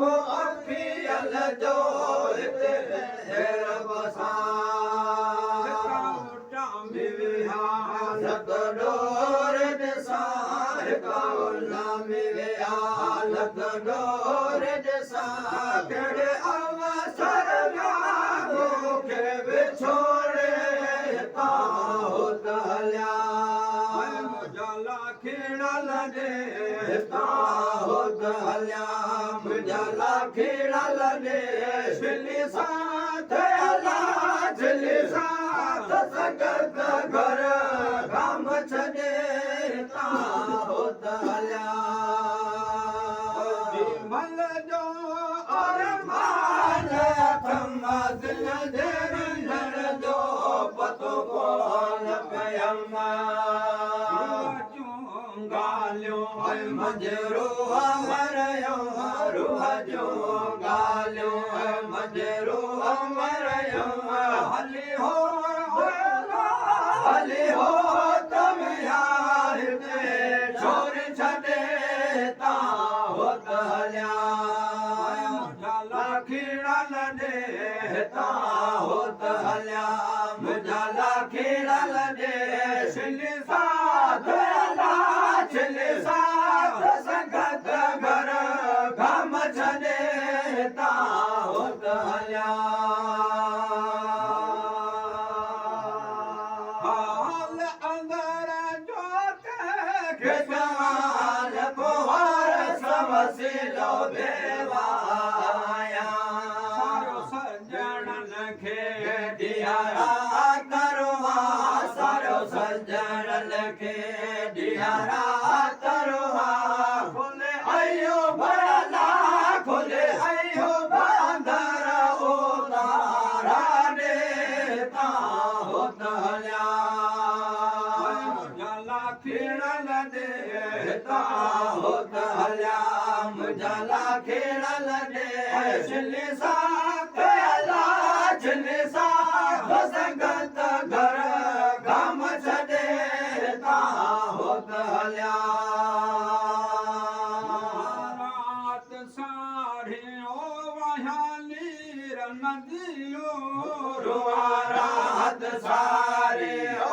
اکيل جو هتي رب سان لڳ ڏور ڏسان، هڪ ويا لڳ ڏور ڏسان، ڪهڙي اوسر مون کي وڇوڙي هتان هوت هليا. منهنجا لاکيڻا لڏي هتان هوت هليا، منهنجا لاکيڻا لڏي. ڇلي ساٿ الا، ڇلي ساٿ سنگت گهر گام ڇڏي هتان هوت هليا. مل جو ارمان اٿم، دل جي رنجڻ جو پتو ڪونه پيم. جون ڳالهيون منجهه روح مريم، روح جون ڳالهيون منجهه روح مريم. هلي هو، هلي هو تم هتي ڇوڙ ڇڏي هتان هوت هليا. منهنجا لاکيڻا لڏي هتان هوت هليا، منهنجا لاکيڻا لڏي. ڇلي ساٿ الا، ڇلي ساٿ سنگت گهر گهم ڇڏي هتان هوت هليا. حال اندر جو ڪنهن سوال پوار وسيلو بيوايا. سارو سڄڻن کي ڏيارا تروا، سارو سڄڻن کي ڏيارا تروا. کلي ايو ڀلا، کلي ايو باندر اتارا ڏي تان هوت هليا. منهنجا لاکيڻا لڏي هتان هوت هليا، منهنجا لاکيڻا لڏي. ڇلي ساٿ الا، ڇلي ساٿ سنگت گهر گام ڇڏي هتان هوت هليا. رات ساريو وهيا نير نديون، رات ساريو